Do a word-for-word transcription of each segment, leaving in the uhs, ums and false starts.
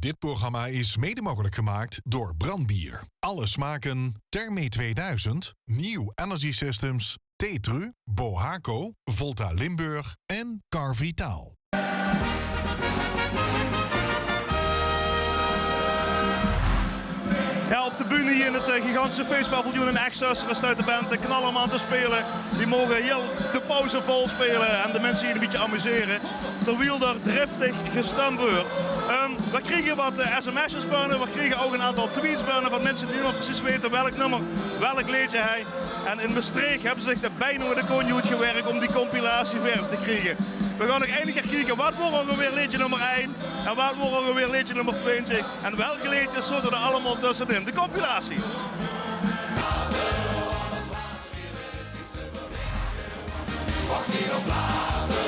Dit programma is mede mogelijk gemaakt door Brand Bier. Alle smaken, Therme tweeduizend, Nieuw Energy Systems, Tetru, Bohaco, Volta Limburg en Carvitaal. Ja, op de bühne hie in 't, eh, gigantische feespaviljoen in Ech-Zöstere steit de band, eh, Knallerman te speule. Die moge hiel de pauze vol speule en de minse hie e bietje amusere, terwiel d'r driftig gestump weurt. Ehm, we kriege wat, eh, sms'jes binne, we kriege ouch 'n aantal tweets binne van minse die nog precies wete welk nummer, welk leedje, hè. En in Mestreech höbbe ze zich d'r bijna de kóntj oetgewèrk óm die compilatie verder te kriege. We gaon nog eine kier kieke, wat waor ouch alweer leedje nummer ein en wat waor ouch alweer leedje nummer twintig en welke leedjes zote d'r allemaol tössenin. De compilatie. Wacht niet op later,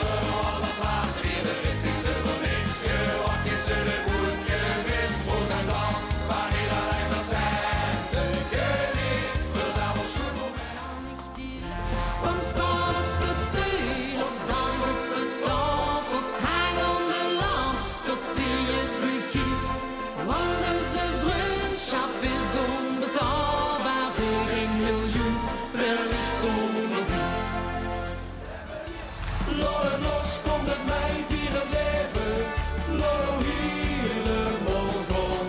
alles later, hier is niks te vermisten. Wat is er goed gemist? Voor zijn land, waar niet alleen maar centen kunnen. Verzamel sjoen. Kom staon op de steun of dans op de taofels, hang aan de lamp tot die 't begief. Want deze vrundsjap is onbetaalbaar veur gein miljoen, wellich zónger dich. Laot 't los, kóm mit mich, vier 't laeve. Laot 't hielemaol gaon.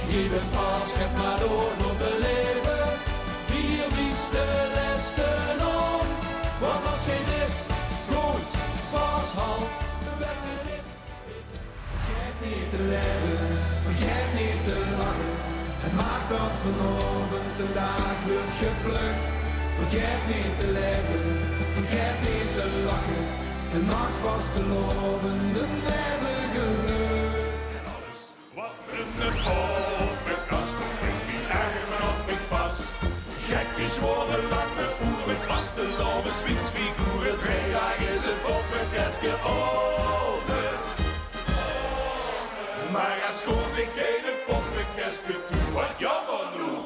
Geef 't vas, gaef mer door, laot belaeve. Vier wies de lèste aon. Want es geer dit good vashalt, wèt geer dit. Vergaet neet te laeve, vergaet neet te lache. En maak dat vanaovend de daag weurt geplök. Vergaet neet te laeve, vergaet neet te lache. En maak vastelaovend 'n laeve gelök. Wat 'n poppekas, kóm in mien erme op mich vas. Gekke, zwaore, lange oere, vastelaoveswinsfigure. Drei daag is 't poppekeske aope. Mer es Koos dich gein poppekeske toe, wat jaomer noe.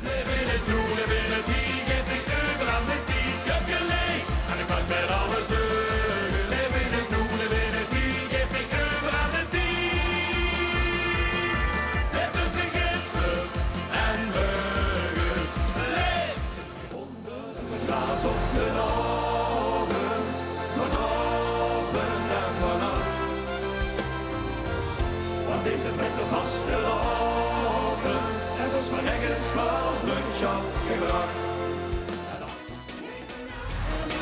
Laef in 't noe, laef in 't hie, gaef dich euver aan de tied. Köp geliek aan de klank mit alle zeuge. Laef in 't noe, laef in 't hie, gaef dich euver aan de tied. Laef tösse gister en mörge. Laef. Glaas op d'n aovend, vanaovend en vannach. Want deze vette vastelaovend haet ós verrekkes väöl vrundsjap gebrach.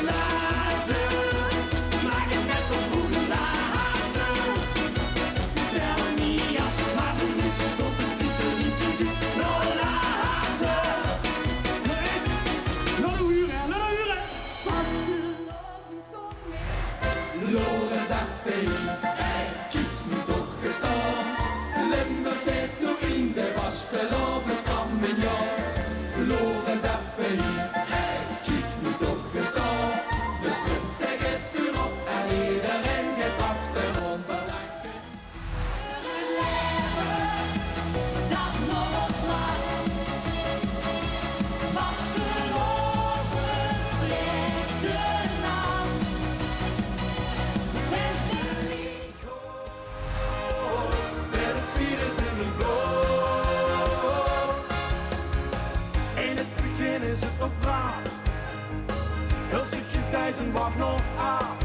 Later, maak 't net wat vroeger later. Tel neet aaf, mer van noe tot 'n toeter, toeter, toeter. Nog later. Nog ins. Nog 'n oer, hè. Nog 'n oer, hè. Vastelaovend, kóm mit. Loer ins effe, hè, kiek noe toch ins aon. Limburg geit noe in de vastelaoveskrammenjaor. Loer ins effe, hè, kiek noe toch ins aon. De prins, dae geit veurop en ederein geit achteraon. Veur 't laeve dat nog ós lach. Vastelaovend blief de naam. Wintelief. Mit 't virus in mien blood. In 't begin is 't nog braaf. Hul Sint Gijs wach nog aaf.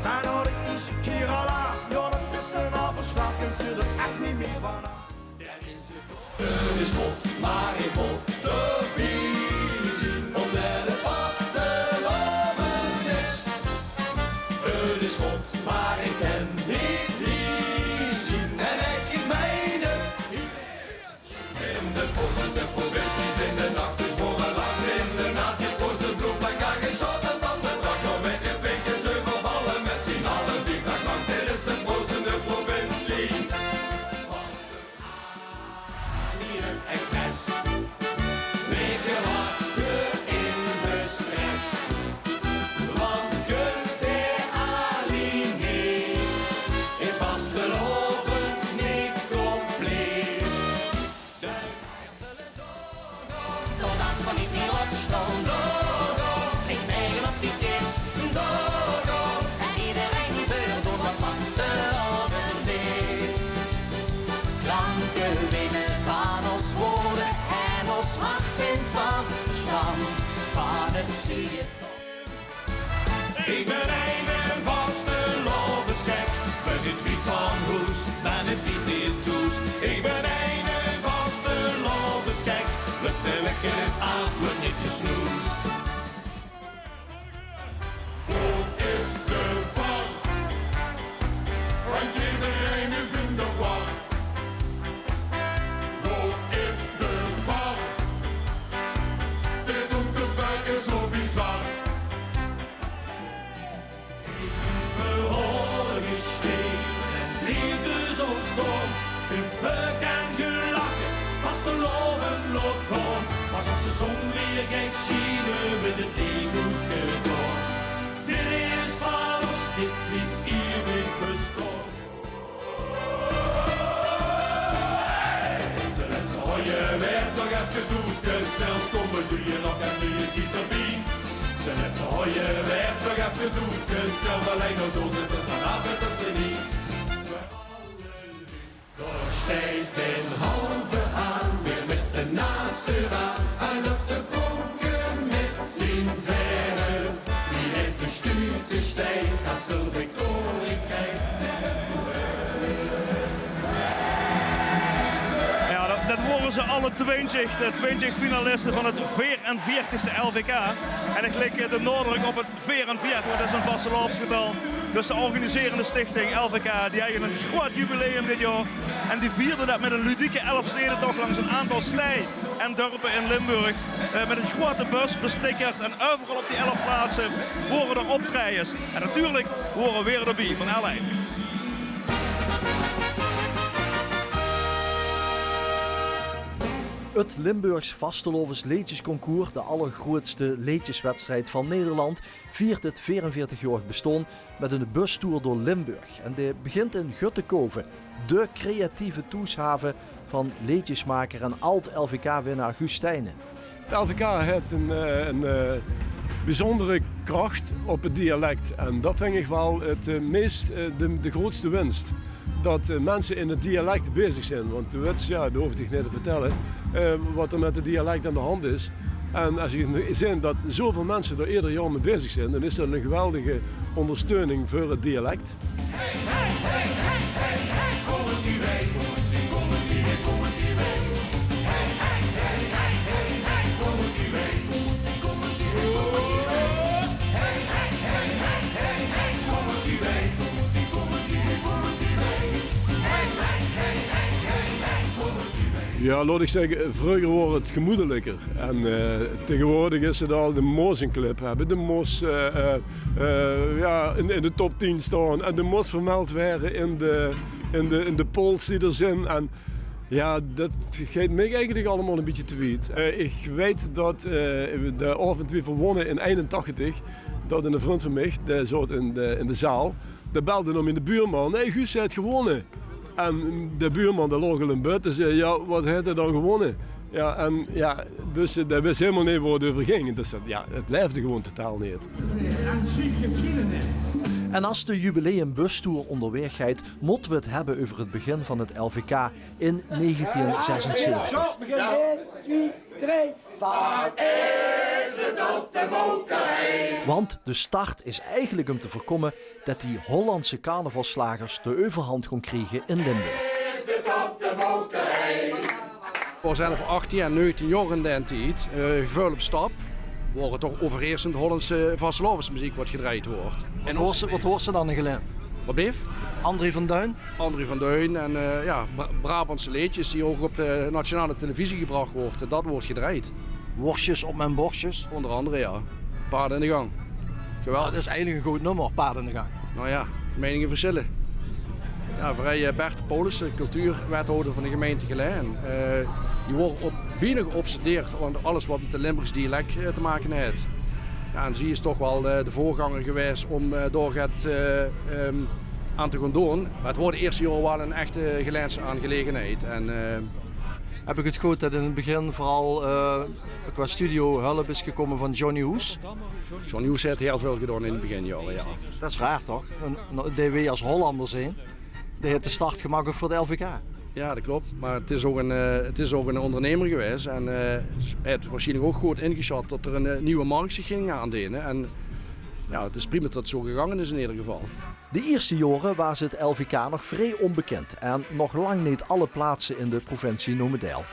Mer nao de ierste kier al aaf. Jao, dan is ze al verslaaf, kins ze d'r ech neet mie vanaaf. Dan is 't 't is god, mer ich mót d'rbie zien, ómdet 't vastelaovend is. 't Is god, mer ich kin neet hie zien. En ich, ich mein 't. In de proosende provincies, in de nach is morge langs in de nacht geproosde vloek, dan kan ge sjotte van de drach. Nog mit de vinkes euvervalle, mit zien alle vief dag lang. Dit is de proosende provincie. Expres. Weke wachte in de stress. Want kunt de Ali neet, is vastelaovend neet compleet. De totdat v'r neet mie opstaon. Doorgaon, vleeg dreigen op die kis. Doorgaon, en ederein die veurdoet wat vastelaovend Ich bön eine vastelaovesgek, bön neet wied van hoes, mer neet tied neet thoes. Ich bön eine vastelaovesgek, mit de wekker aaf, mit neet gesnoes. Wo is de var? Want jederein is in de war. Wo is de var? 't Is om te buike zo bizar. Is ein verhaol gesjreve en leefde zo stom. Gebuk en gelache, vastelaovend laot gaon. Mer es de zon weer geit sjiene, wint 't leed good gedaon. Dit is van ós, dit blief iewig bestaon. De lèste hoje waert nog efkes oetgesteld. Kóm, veer doon nog ein nuuj tied d'rbie. De lèste hoje waert nog efkes oetgesteld. Allein door doorzitters en aafzitters nie. Dao steit ein halve aan, weer mit de naas veuraan. Hae löp te pronke mit zien vaere. Wie haet de stuut gestein, Kassel victoriekreit. Jao, det, det wore ze alle twintjig, de twintjig finaliste van het veerenveertigste L V K. En ich lègk de naodrök op het veerenveertig, want det is ein vastelaovesgetal. Dus de organiserende stichting L V K, die haje ein groeat jubileum dit jaor. En die vierde det mit ein ludieke Elfstedentoch langs ein aantal stei en dörpe in Limburg. Eh, mit ein groeate bus, bestickerd en euveral op die elf plaatse wore d'r optraejes. En natuurlik wore veer d'rbie van L één. Het Limburgs Vastelaovesleedjesconcours, de allergroeatste leedjeswedstrijd van Nederland, viert het veerenveertigjaorig bestaon mit ein bustoer door Limburg. En dae begint in Guttekaove, de creatieve thoeshave van leedjesmaker en ald-L V K-winnaar Guus Steijnen. Het L V K haet ein, eh, ein, eh, biezunjere krach op het dialek. En det vinj ich waal het, eh, meis, eh, de, de groeatste wins. Det, eh, minse in het dialek bezig zeen. Want de wits, jao, det hoof ich dich neet te vertèlle, eh, waat d'r mit het dialek aan de hand is. En es ich zeen det zoväöl minse d'r eder jaor mit bezig zeen, dan is det ein geweldige óngersteuning veur het dialek. Hey, hey, hey, hey, hey, hey, kóm 't hie wei. Kóm 't hie wei, kóm 't hie wei. Hey, hey, hey, hey, hey, hey, kóm 't hie wei. Kóm 't hie wei, kóm 't hie wei. Hey, hey, hey, hey, hey, hey, kóm 't hie wei. Kóm 't hie wei, kóm 't hie wei. Hey, hey, hey, hey, hey, hey, kóm 't hie wei. Jao, laot ich zègke, vreuger waor het gemoedeliker. En, eh, taegewoordig is het al de mós ein clip höbbe. De mós, eh, eh, eh, jao, in, in de top tien staon. En de mós vermeld waere in de, in de, in de polls die d'r zeen. En jao, det geit mich eigelik allemaol ein bietje te wied. Eh, ich weit det, eh, de aovend wie veer wónne in einentachtig, det eine vrund van mich, dae zaot in de, in de zaal, dae belde nao miene buurman: "Hey, Guus, hae haet gewónne." En de buurman, dae loog al in bed, dae zag: "Jao, waat haet hae dan gewónne?" Jao, en jao, dus, eh, dae wis hielemaol neet wao het euver ging. Dus det, jao, het laefde gewoon totaal neet. En as de jubileumbustoer óngerwaeg geit, mótte we het höbbe euver het begin van het L V K in negentien zesenzeventig. Zo, begin. Eén, twee, drie. Wat is het op de mokerij? Want de start is eigelik um te veurkómme det die Hollandse carnavalsslagers de euverhand gaon kriege in Limburg. Is het op de mokerij? Waor zelf achttien en negentien jaor in daen tied, eh, väöl op stap. Waor toch euverheersend Hollandse vastelaovesmeziek wat gedrejd woort. En waat hoors se dan in Gelaen? Wat bleef? André van Duin? André van Duin en, eh, jao, Bra-, Brabantse leedjes die ouch op de nationale televisie gebrach woorte, det woort gedrejd. Worsjes op mien borsjes? Ónger angere, jao. Paard in de gang. Geweldig. Det is eigelik ein good nummer, Paard in de gang. Nou jao, meininge versjille. Jao, veer hawwe Bert Paulussen, cultuurwethouder van de gemeinte Gelaen. Eh, dae woort op, bienao geobsedeerd door alles wat mit 't Limburgs dialek, eh, te make haet. Jao, en zie is toch waal, eh, de veurganger gewaes um, eh, dao get, eh, ehm, aan te gaon doon. Mer het woort de ierste jaore waal ein echte Gelaense aangelegenheid. En, eh, Höb ich het good det in het begin veural, eh, qua studio hulp is gekómme van Johnny Hoes? Johnny Hoes haet hiel väöl gedaon in de beginjaore, jao. Det is raar, toch? Ein, ein, dae weej as Hollander zeen, dae haet de start gemaak ouch veur de L V K. Ja, det klop. Mer 't is ouch ein, eh, 't is ouch ein óngernuumer gewaes. En, eh, hae haet waarsjienlik ouch good ingesjat det d'r ein, eh, nuuj mark zich ging aandene. En ja, 't is prima det 't zo gegange is in eder geval. De ierste jaore waas 't L V K nog vrie ónbekind en nog lang neet alle plaatse in de provincie nome deil.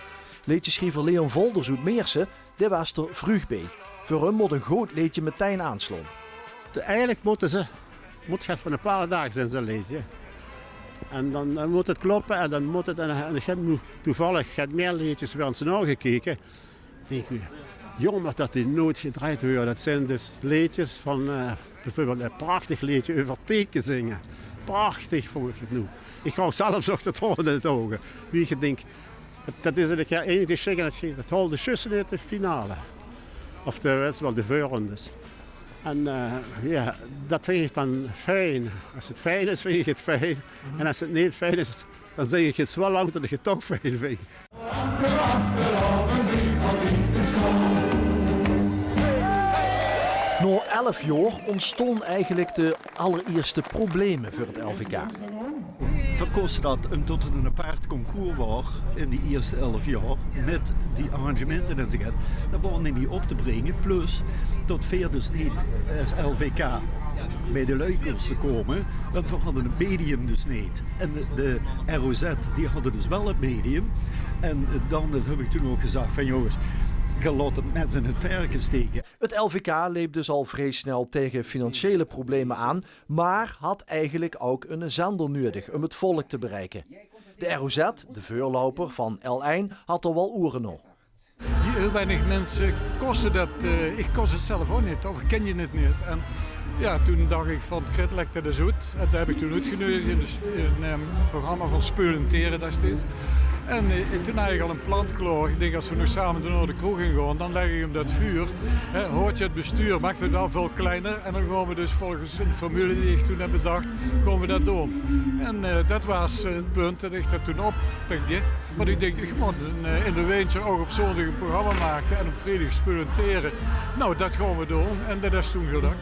Leedjesjriever Leon Volders oet Meersse, dae waas d'r vreug bie. Veur häöm mót ein good leedje metein aanslaon. De, eigelik mótte ze, mót get van ein paar daag zeen, zo'n leedje. En dan, dan mót 't kloppe en dan mót 't, en, en ich höb noe toevallig get mieë leedjes weer ins nagekeke. Dink ich, jaomer det die noeats gedrejd waere. Det zeen dus leedjes van, eh, bieveurbeeld ein prachtig leedje euver tekezinge. Prachtig vónj ich 't noe. Ich gaon zelfs nog de traone in de ouge. Wie ich dink, det, det is in de kier einige sjikke, det, det haalde zjus neet de finale. Of de, wèts se waal, de veurrondes. En, eh, ja, det vinj ich dan fijn. Es 't fijn is, vinj ich 't fijn. En es 't neet fijn is, dan zègk ich 't zo lang det ich 't toch fijn vinj. Nao elf jaor óntstaon eigelik de allerierste probleme veur 't L V K. Veer kóste det, umdet 't ein apart concours waor in die ierste elf jaor, mit die arrangemente en zoe get, det waor neet mieë op te bringe. Plus det veer dus neet es L V K bie de luuj kóste kómme, want veer hadde 't medium dus neet. En de, de R O Z, die hadde dus waal 't medium. En, eh, dan, det höb ich toen ouch gezag van: jónges, gae laot 't mes in 't verke steke. 't L V K leep dus al vrie snel taenge financiële probleme aan, mer had eigelik ouch eine zender nuuedig um 't volk te bereike. De R O Z, de veurlouper van L ein, had d'r waal oere nao. Wie weinig minse kóste det, eh, ich kós 't zelf ouch neet, of ich kènde 't neet. En ja, toen dach ich van: "Krit, lèk det ins oet." En dae höb ich toen oetgeneudig in de st-, in, ehm, 't programma van Speul en Tere destieds. En, eh, toen haw ich al ein plan klaor. Ich dink, es veer nog same nao de kroeg gaon, dan lègk ich 'm det veur. Hè, haolt geer 't bestuur, maak 't waal väöl kleiner. En dan gaon veer dus volges ein formule die ich toen höb bedach, gaon veer det doon. En, eh, det waas, eh, 't punt det ich det toen oppikde. Want ich dink, ich mót ein, eh, in de winter ouch op zóndig ein programma make en op vriedig Speul en Tere. Nou, det gaon veer doon en det is toen gelök.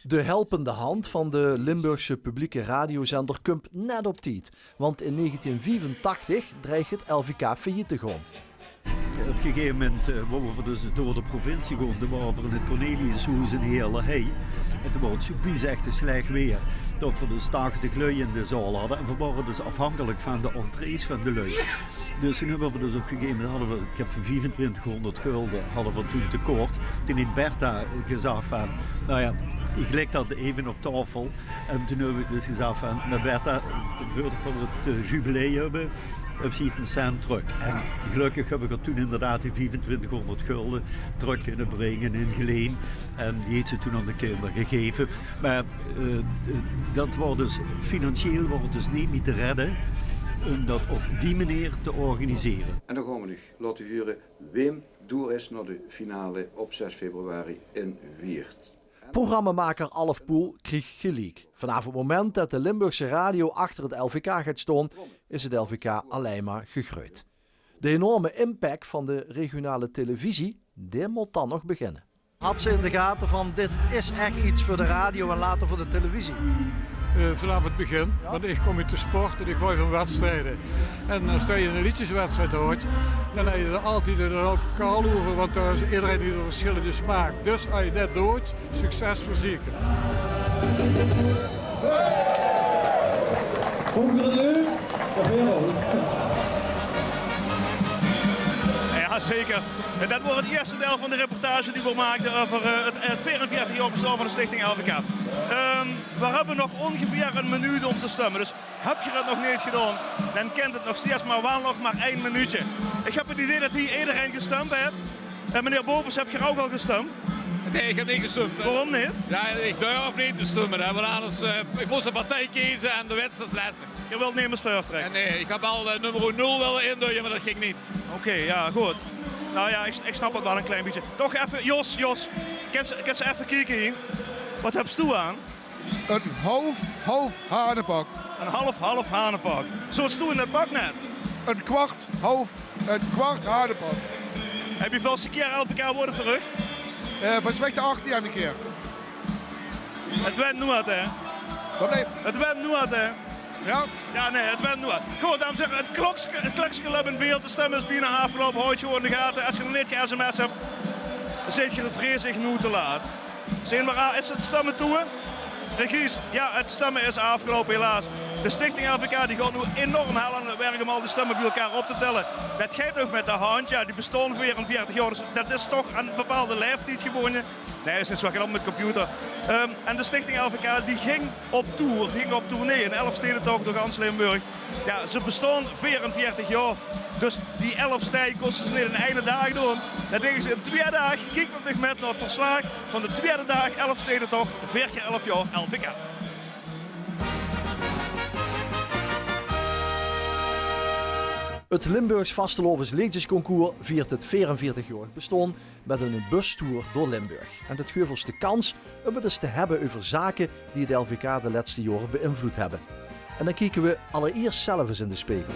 De helpende hand van de Limburgse publieke radiozender kump net op tied, want in negentien viefentachtig dreig 't L V K failliet te gaon. Op e gegeve moment, eh, wouwe veer dus door de provincie gaon. Toen waore veer in 't Corneliushoes in Heerlerhei. En toen waor 't zoe biezegte slech weer det veer dus tachtig lui in de zaal hadde. En veer waore dus aafhankelik van de entrees van de lui. Dus toen höbbe veer dus op e gegeve moment, hadde veer, ich höb veur viefentwintighóngerd gulde hadde veer toen tekort. Toen haet Bertha gezag van: "Nou ja, ich lèk det effe op taofel." En toen höbbe veer dus gezag van: "Mer Bertha, veurdet veer 't, eh, jubilee höbbe, höbs se ein cent trök." En gelökkig höb ich häör toen inderdaad die viefentwintighóngerd gulde trök kinne bringe in geleen. En die haet ze toen aan de kinder gegeve. Mer, eh, eh, det waor dus financieel waor 't dus neet mieë te redde um det op die meneer te organisere. En dan gaon veer noe laote hure wae door is nao de finale op zes februari in Wieërt. Programmamaker Alf Poel kreeg geliek. Vanaaf 't moment det de Limburgse radio achter 't L V K geit staon, is 't L V K allein mer gegreujd. De enorme impact van de regionale televisie, dae mót dan nog beginne. Had ze in de gate van: dit is ech get veur de radio en later veur de televisie? Eh, vanaaf 't begin, want ich kóm oet de sport en ich haoj van wedstrieje. En es se ein leedjeswedstried haots, dan höbs se d'r altied ein houp kal euver, want dao is ederein haet versjillende smaak. Dus es se det doots, succes verzekerd. Ja, zeker. Det waor 't ierste deil van de reportage die veer maakde euver, eh, 't, 't veerenveertig jaor bestaon van de Stichting L V K. Ehm, veer höbbe nog óngeveer ein minuut óm te stumme. Dus höb geer 't nog neet gedaon, dan kint 't nog steeds, mer waal nog mer ein minuutje. Ich höb 't idee det hie ederein gestump haet. Eh, meneer Bovens, höb geer ouch al gestump? Nae, ich höb neet gestump. Waorom neet? Ja, ich durf neet te stumme, hè, want anders, eh, ich mós ein partij keze en de wèts is lestig. Geer wilt nemes veurtrèkke? Ja, nae, ich höb al, eh, nummer nul wille induie, mer det ging neet. Oké, ja, good. Nou ja, ich, ich snap 't waal ein klein bietje. Toch effe, Jos, Jos, kins se, kins se effe kieke hie? Waat höbs doe aan? Ein haof, haof hanepak. Ein haof, haof hanepak. Zoe, waat stóng in det pak net? Ein kwart, haof, ein kwart hanepak. Höbs se väöl kier L V K gewónne veur uch? Eh, volges mich de achttiende kier. 't Wint noeats, hè? Waat blief? 't Wint noeats, hè? Ja? Ja, nee, het went noe. Good, dames en heren, het klokske, het klokske löp in beeld. De stömme is bienao aafgeloupe. Haoj 't gewoon in de gate. Es geer nog neet ge-S M S höb, zeet geer vreeslik noe te laat. Zeen v'r, ah, is het stömme toe? Regies, ja, het stömme is aafgeloupe, helaas. De Stichting L V K die geit noe enorm hel aan het werk om al die stömme bie-ein op te telle. Det geit nog mit de handj, ja, die bestaon veerenveertig jaor, dus det is toch aan ein bepaalde laeftied gebónje. Nee, is neet zo, gein op mit computer. Ehm, en de Stichting L V K die ging op toer, die ging op tournee, ein elfstedentoch door gans Limburg. Ja, ze bestaon veerenveertig jaor, dus die elf steje kóste ze neet in eine daag doon. Det dege ze in twieë daag. Kiek mit mich mit nao het verslaag van de twieëde daag elfstedentoch, veer kier elf jaor L V K. Het Limburgs Vastelaoves Leedjesconcours viert het veerenveertig jaorig bestaon mit ein bustoer door Limburg. En det guf ós de kans um het ens te höbbe euver zake die het L V K de lètste jaore beïnvloed höbbe. En dan kieke we allereerst zelf ens in de spegel.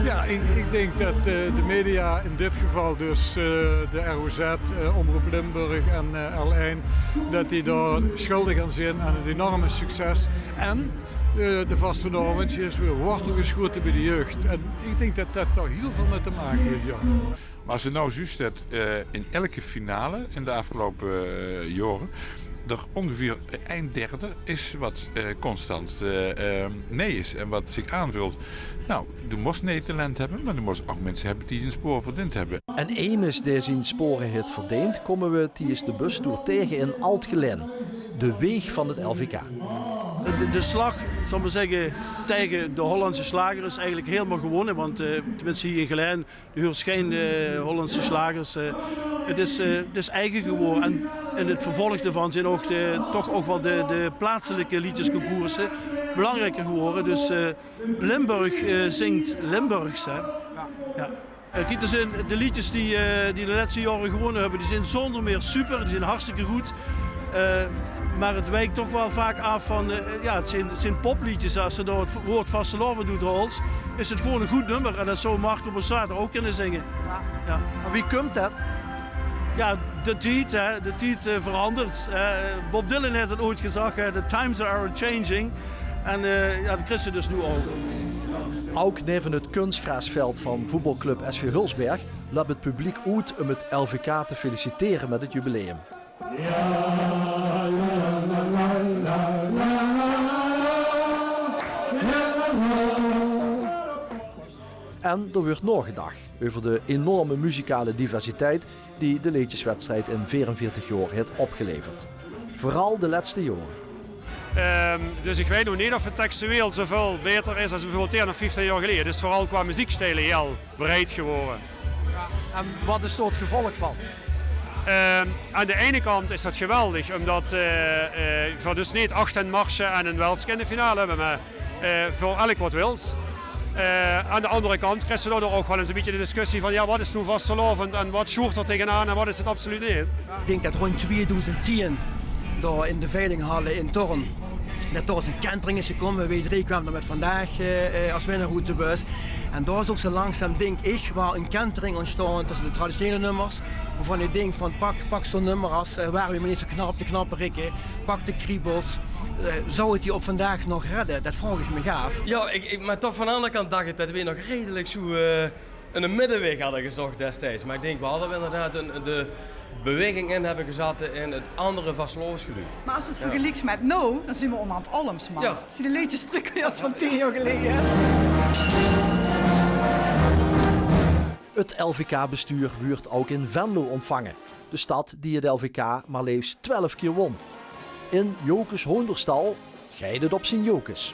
Ja, ik, ik denk dat, eh, de media, in dit geval dus, eh, de R O Z, eh, Omroep Limburg en, eh, L één, dat die daar schuldig aan zijn aan het enorme succes. En, eh, de vastelaovendj is weer wortel geschoten bij de jeugd. En ik denk dat dat daar heel veel mee te maken heeft, ja. Maar als je nou zuus dat, eh, in elke finale in de afgelopen, eh, jaren er ongeveer ein derde is wat, eh, constant, eh, eh, nee is en wat zich aanvult. Nou, doe mos nee talent hebben, maar doe mos ook mensen hebben die een spoor verdiend hebben. En emes dae zien spore haet verdeend, kómme we tiedes de bustoer taege in Ald-Gelaen, de weeg van het L V K. De, de slag, zal ik maar zeggen, tegen de Hollandse slager is eigenlijk helemaal gewonnen. Want, eh, tenminste hier in Gelaen, de huurs geen, eh, Hollandse slagers. Eh, het is, eh, het is eigen geworden. En in het vervolg daarvan zijn ook de, toch ook wel de, de plaatselijke liedjesconcoursen belangrijker geworden. Dus, eh, Limburg, eh, zingt Limburgs, hè. Ja. Eh, kiek, er zijn de liedjes die, eh, die de laatste jaren gewonnen hebben, die zijn zonder meer super, die zijn hartstikke goed. Eh, maar het wijkt toch wel vaak af van, eh, ja, het zijn, het zijn popliedjes. Als ze door het woord vastelaovend doet, Hols, is het gewoon een goed nummer. En dat zou Marco Borsato ook kunnen zingen. Ja. Maar wie komt dat? Ja, de tied, hè. De tied, eh, verandert. Eh, Bob Dylan heeft het ooit gezegd, hè: "The times are changing." En, eh, ja, dat krijg je dus nu ook. Ook neven het kunstgraasveld van voetbalclub S V Hulsberg löp het publiek oet um het L V K te feliciteren met het jubileum. En er werd naogedacht over de enorme muzikale diversiteit die de leedjeswedstrijd in veerenveertig jaor haet opgeleverd. Vooral de laatste jaore. Ehm, dus ik weet nog niet of het textueel zoveel beter is als bijvoorbeeld tien of vieftien jaar geleden. Het is vooral qua muziekstijlen heel breed geworden. Ja, en wat is daar het gevolg van? Ehm, aan de ene kant is dat geweldig, omdat, eh, eh, we dus niet acht marsje en een welske in de finale hebben, maar, eh, voor elk wat wils. Eh, aan de andere kant krijg je daardoor ook wel eens een beetje de discussie van, ja, wat is nou vastelaovend en wat sjoert er tegenaan en wat is het absoluut niet? Ik denk dat rond tweeduizend tien daar in de veilinghallen in Thorn, dat daar eens een kentering is gekomen. W drie kwam er met Vandaag, eh, eh, als winnaar uit de bus. En daar is ook zo langzaam, denk ik, wel een kentering ontstaan tussen de traditionele nummers, waarvan ik denk van: pak, pak zo'n nummer als, eh, Waarom je me niet zo knap, de knappe Rikke, pak de Kriebels. Eh, zou het die op vandaag nog redden? Dat vraag ik me af. Ja, ik, ik, maar toch van de andere kant dacht ik dat we nog redelijk zo, eh, een middenweg hadden gezocht destijds. Maar ik denk wel dat we inderdaad een, de beweging in hebben gezet in het andere vastelaovesgeluid. Maar als het vergelijkt met now, dan zien we onderhand allemaal. Ja. Als je de leedjes terug van tien jaar geleden. Het L V K-bestuur werd ook in Venlo ontvangen, de stad die het L V K maar liefst twelf keer won. In Jocus Hoonderstal geit het op zien Jocus.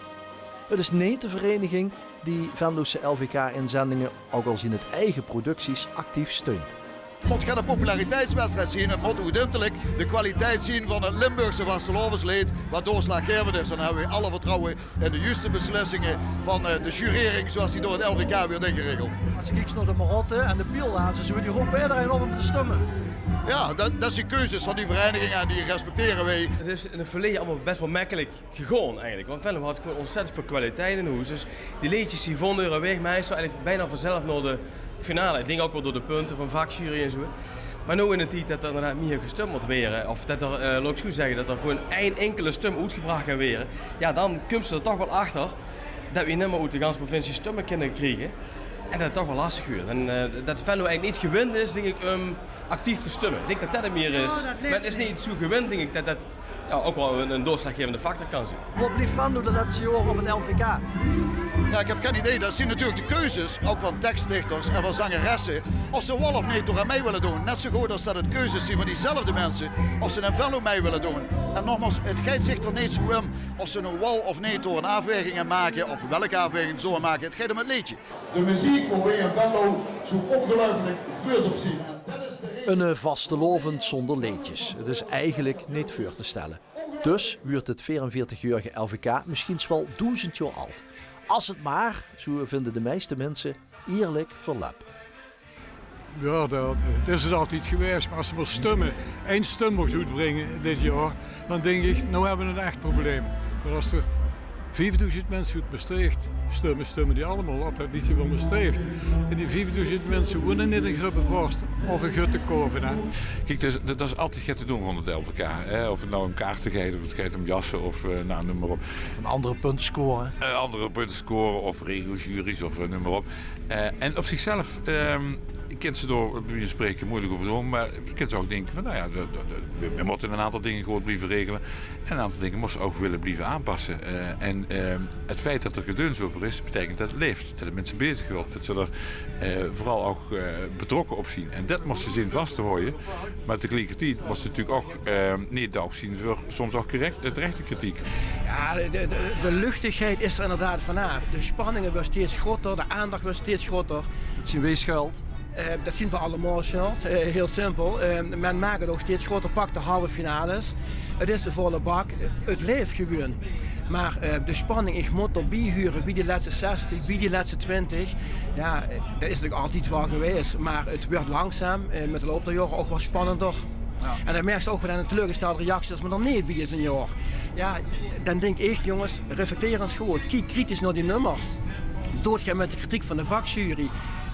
Het is neet de vereniging die Venlose L V K-inzendingen, ook al zien het eigen producties, actief steunt. Het mot geine populariteitswedstrijd zien, het mot oeteindelik de kwaliteit zien van het Limburgse vastelaovesleed, wat doorslaggevend is. En dan hebben we alle vertrouwen in de juiste beslissingen van, eh, de jurering, zoals die door het L V K werd ingeregeld. Als je kijkt naar de Marotte en de Piellaarzen, zo, die roepen iedereen op om te stemmen. Ja, dat, dat zijn keuzes van die verenigingen en die respecteren wij. Het is in het verleden allemaal best wel makkelijk gegaan eigenlijk. Want Venlo had gewoon ontzettend veel kwaliteit in hoes. Dus die leedjes die vonden hun weg meestal eigenlijk bijna vanzelf naar de finale. Ik denk ook wel door de punten van vakjury en zo. Mer noe in d'n tied det d'r inderdaad mieër gestump mót waere, of det d'r, eh, laot ich zoe zègke, det d'r gewoen ein inkele stump oetgebrach kan waere, jao, dan kums se d'r toch waal achter det v'r nimmer oet de ganse provincie stumpe kinne kriege. En det 't toch waal lastig wuuert. En, eh, det Venlo eigelik neet gewind is, dink ich, um actief te stumpe. Ich dink det det 't mieër is. Mer 't is neet zoe gewind, dink ich, det det jao, ouch waal ein, ein doorslaggevende factor kan zeen. Wo blief Venlo de lètste jaore op 't L V K? Jao, ich höb gein idee. Det zeen natuurlik de keuzes, ouch van teksdichters en van zangeresse, of ze waal of neet dao aan mei wille doon. Net zoe good es det 't keuzes zeen van diezelfde minse, of ze in Venlo mei wille doon. En nogmaals, 't geit zich d'r neet zoe um of ze noe waal of neet dao ein aafwaeging aan make, of welke aafwaeging ze zölle make. 't Geit um 't leedje. De meziek wo weej in Venlo zoe óngeluifelik gruuets op zien. En det is de reje. Ein, eh, vastelaovend zónger leedjes. 't Is eigelik neet veur te stelle. Dus wuuert 't veerenveertigjaorige L V K mesjiens waal doezend jaor ald. Es 't mer, zoe vinde de meiste minse, ierlik verlöp. Jao, det, det is 't altied gewaes. Mer es ze mer stumme, ein stum moge oetbringe dit jaor, dan dink ich, noe höbbe v'r ein ech probleem. Mer es d'r viefdoezend minse oet Mestreech stumme, stumme die allemaol op det leedje van Mestreech. En die viefdoezend minse wone neet in Grubbevors of in Göttekove, hè. Kiek, det is, det is altied get te doon róndom 't L V K, hè. Of 't noe um kaarte geit, of 't geit um jasse, of, eh, noe, neum mer op. Ein anger punt score. Eh, anger punte score, of regiojuries, of, eh, neum mer op. Eh, en op zichzelf, ehm, kins se dao, bie wieze van spraeke, meujelik euver doon, mer se kins ouch dinke van, noe jao, de, de, de, we, we mótte ein aantal dinger good blieve regele. En ein aantal dinger mós se ouch wille blieve aanpasse. Eh, en, ehm, 't feit det d'r gedeuns euver is, beteikent det 't laef, det 't minse bezig hilt, det ze d'r, eh, veural ouch, eh, betrokke op zien. En det mós se zien vas te haoje. Mer tegeliekertied mós se natuurlik ouch, ehm, neet douf zien veur soms ouch gerech-, eh, terechte kritiek. Jao, de, de, de luchtigheid is d'r inderdaad vanaaf. De spanninge waere steeds groter, de aandach waert steeds groter. Zien weej schuld? Eh, det zien v'r allemaol schuld, eh, hiel simpel. Eh, me maak 't ouch steeds groter, pak de halve finales. 't Is de volle bak, 't laef gewoen. Mer, eh, de spanning, ich mót d'rbie hure, bie die lètste zestig, bie die lètste twintig. Jao, eh, det is natuurlik altied waal gewaes, mer 't wuuert langzaam, eh, mit de loup der jaore ouch waal spannender. Jao. En dan merks se ouch waal aan de teleurgestelde reacties es me d'r neet bie is ein jaor. Jao, dan dink ich, jónges, reflecteer ins good. Kiek kritisch nao die nummers. Doot gein mit de kritiek van de vakjury.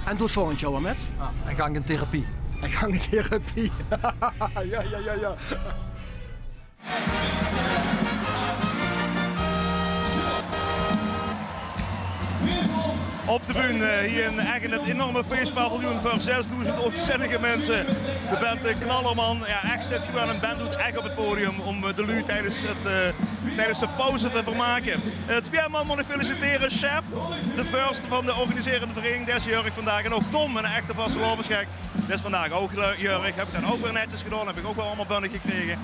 En doot volgend jaor weer mit. Jao, en gank in therapie. En gank in therapie. Jao, jao, jao, jao. Op de bühne, eh, hie in Ech in 't enorme feespaviljoen veur zesdoezend óntzinnige minse. De band, eh, Knallerman. Jao, Ech zit gewoen, ein band doet ech op 't podium óm, eh, de luuj tiedes 't, eh, tiedes de pauze te vermake. Eh, twee man mót ich felicitere. Sjef, de veurzitter van de organiserende vereiniging, dae is jaorig vandaag. En ouch Tom, ein echte vastelaovesgek, dae is vandaag ouch, eh, jaorig. Höb ich dan ouch weer netjes gedaon, höb ich ouch weer allemaol binne gekrege.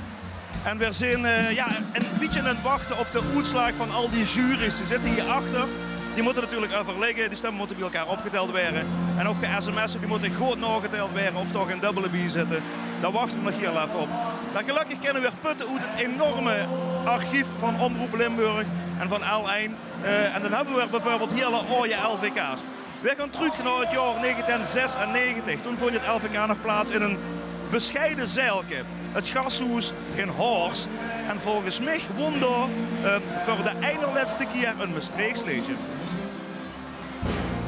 En veer zeen, eh, jao, ein bietje aan 't wachte op de oetslaag van al die jury's. Die zitte hie achter. Die mótte natuurlik euverlègke, die stömme mótte bie-ein opgetèld waere. En ouch de sms'e, die mótte good naogetèld waere of d'r gein dóbbele bie zitte. Dao wachte v'r nog hiel effe op. Mer gelökkig kinne v'r weer putte oet 't enorme archief van Omroep Limburg en van L1. Eh, en dan höbbe v'r beveurbeeld hiel aoje L V K's. Veer gaon trök nao 't jaor negentieën zesennegentig. Toen vónj 't L V K nog plaats in ein besjeie zaelke, 't Gashoes in Horst. En volges mich wón dao, eh, veur de einerlètste kier ein Mestreechs leedje.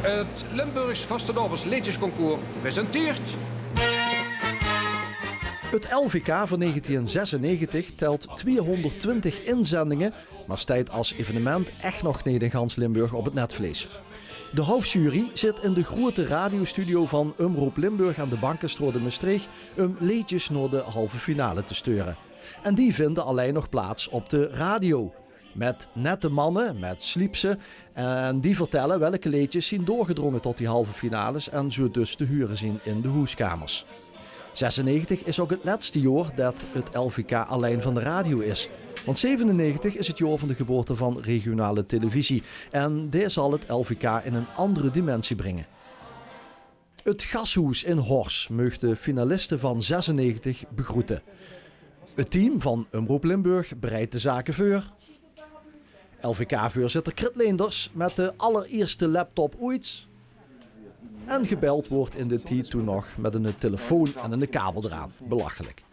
't Limburgs Vastelaovesleedjesconcours presenteert. 't L V K van negentieën zesennegentig tèlt tweehónderdtwintig inzendinge, mer steit es evenement ech nog neet in gans Limburg op 't netvleis. De hoofjury zit in de groete radiostudio van Omroep Limburg aan de Bankestraot in Mestreech um leedjes nao de halve finale te sture. En die vinde allein nog plaats op de radio. Mit nette manne, mit sliepse, en die vertèlle welke leedjes zien doorgedrónge tot die halve finales en zoe dus te hure zien in de hoeskamers. Zesennegentig is ouch 't lètste jaor det 't L V K allein van de radio is. Want zevenennegentig is 't jaor van de geboorte van regionale televisie. En dae zal 't L V K in ein anger dimensie bringe. 't Gashoes in Horst meug de finaliste van zesennegentig begroete. 't Team van Omroep Limburg bereit de zake veur. L V K-veurzitter Krit Leenders mit de allerierste laptop oeits. En gebeld woort in dae tied toen nog mit eine telefoon en eine kabel d'raan. Belachelijk.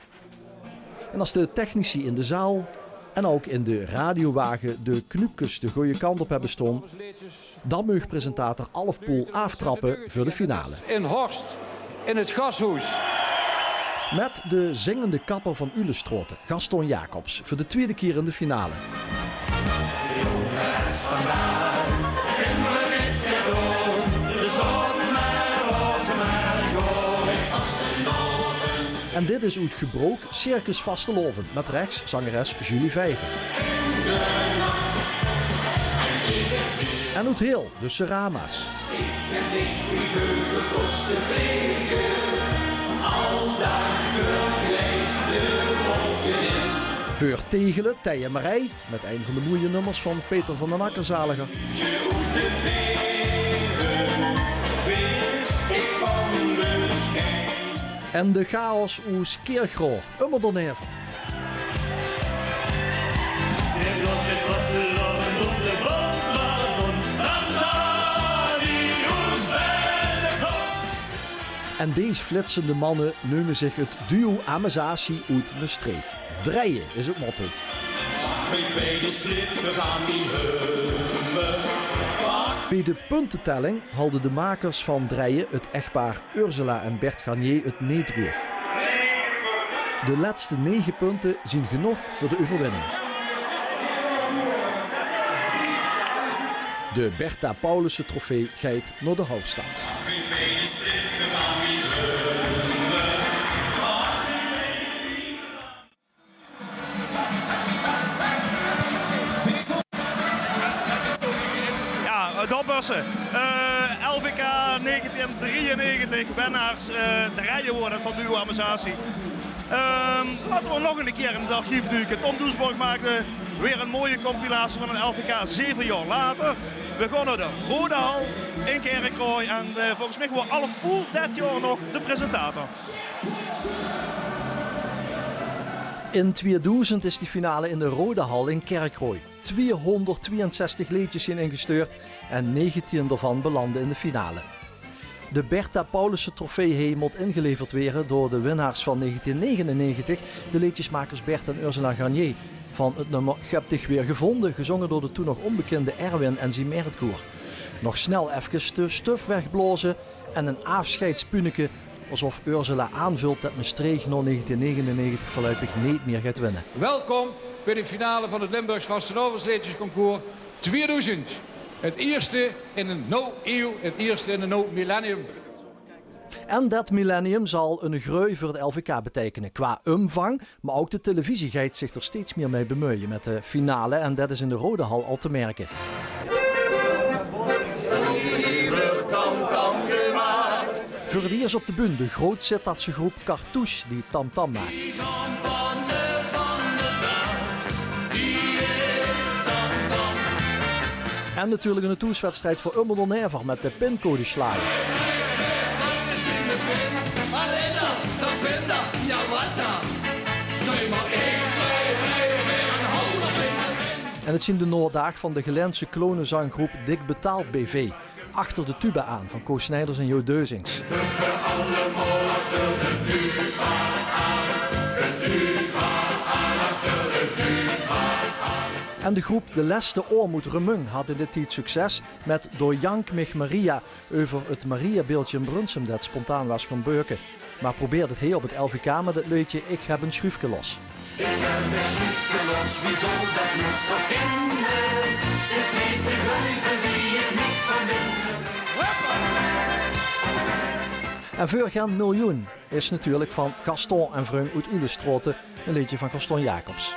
En es de technici in de zaal en ouch in de radiowage de knuupkes de gooje kant op höbbe staon, dan meug presentator Alf Poel aaftrappe veur de finale. In Horst, in 't Gashoes. Met de zingende kapper van Ulestraote, Gaston Jacobs, veur de twiede kier in de finale. En dit is oet Gebrook, Circus Vastelaovend, met rechs zangeres Julie Vijgen. En oet Heel, de Serama's. Veur Tegele, Thei en Marij, met ein van de moeie nummers van Peter van den Akker zaliger. En de chaos oes Kirchroa, Ummer d'r Never. En dees flitsende manne neume zich het duo Amezatie oet Mestreech. Drieje is het motto. Bie de puntetelling halde de makers van Drieje, het echtpaar Ursula en Bert Garnier, het neet druug. De lètste nege punte zien genóg veur de euverwinning. De Bertha Paulussen Trofee geit nao de Houwstad. Jao, eh, dat waas ze. Eh, L V K negentien drieënnegentig, winnaars, eh, Drieje woorte van duo Amezatie. Ehm, laote v'r nog ein kier in het archief duke. Tom Doesborg maakde weer ein mooie compilatie van het L V K zeve jaor later. V'r gaon nao de Rodahal in Kirchroa en, eh, volges mich waor Alf Poel dit jaor nog de presentator. In tweedoezend is die finale in de Rodahal in Kirchroa. Tweehonderdtwieënzestig leedjes zien ingestuurd en negentien daovan belande in de finale. De Bertha Paulussen Trofee hei mót ingeleverd waere door de winnaars van negentien negenennegentig, de leedjesmakers Bert en Ursula Garnier, van het nummer Höb dich weer gevónde, gezónge door de toen nog ónbekinde Erwin en zien Mertkoor. Nog snel efkes de stuf wegblaoze en ein aafsjeidspunneke, esof Ursula aanvult det Mestreech nao negentien negenennegentig veurluipig neet mier geit winne. Welkom bie de finale van het Limburgs Vastelaovesleedjesconcours tweedoezend. Het ierste in ein nuuj iew, het ierste in ein nuuj millennium. En det millennium zal ein greuj veur het L V K beteikene qua umvang, mer ouch de televisie geit zich d'r steeds mier mei bemeuje met de finale en det is in de Rodahal al te merke. Veur het iers op de bühne de Groot-Sittardse groep Cartouche die Tam Tam maak. En natuurlik ein toeswedstrijd veur Ummer d'r Never met de pincodeslager. En het zien de naodaag van de Gelaense clownezanggroep Dik Betaald B V. Achter de tuba aan van Koos Snijders en Jo Deuzings. En de groep De Lèste Oom oet Remunj had in dae tied succes met Doorjank mich Maria, euver het Mariabeeldje in Brunssum det spontaan waas gaon beuke. Mer probeerde het hei op het L V K met het leedje Ich heb ein schuufke los. Ich heb ein schuufke los, wie zal det noe toch ginne? 't Is neet te geluive wie ich mich vermin. En Veur gen miljoen is natuurlik van Gaston en Vrung oet Ulestraote, ein leedje van Gaston Jacobs.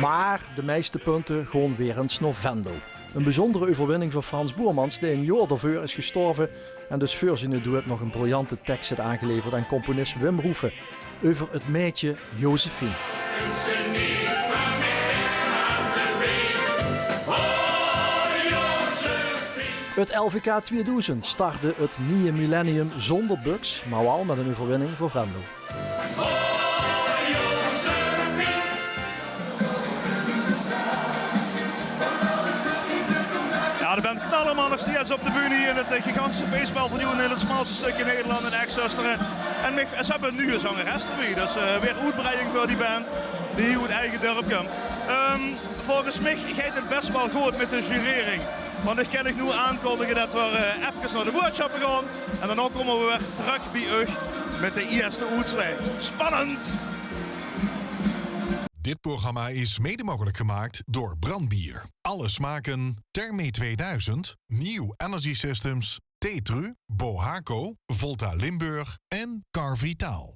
Mer de meiste punte gaon weer ins nao Venlo. Ein bezunjere euverwinning veur Frans Boermans, dae ein jaor daoveur is gestorve en dus veur ziene doead nog ein briljante teks haet aangeleverd aan componis Wim Roefen euver het maedje Josephine. Het L V K tweedoezend startte het nieje millennium zónger buks, mer waal met ein euverwinning veur Venlo. Jao, de Band Knalleman nog steeds op de bühne hie in 't, eh, gigantische feesbal van Nieuw in 't smalste stökske Nederland in Ech-Zöstere. En mich, ze höbbe 'n nuuj zangeres d'rbie, dus, eh, weer oetbreiding veur die band die hie oet eige dörp kump. Ehm, volges mich geit 't bès waal good mit de jurering. Want ich kin uch noe aankondige det v'r, eh, efkes nao de boodsjappe gaon. En daonao kómme v'r weer trök bie uch mit de ierste oetslaag. Spannend! Dit programma is mede mogelijk gemaakt door Brand Bier, Alle Smaken, Therme tweeduizend, Nieuw Energy Systems, Tetru, Bohaco, Volta Limburg en Carvitaal.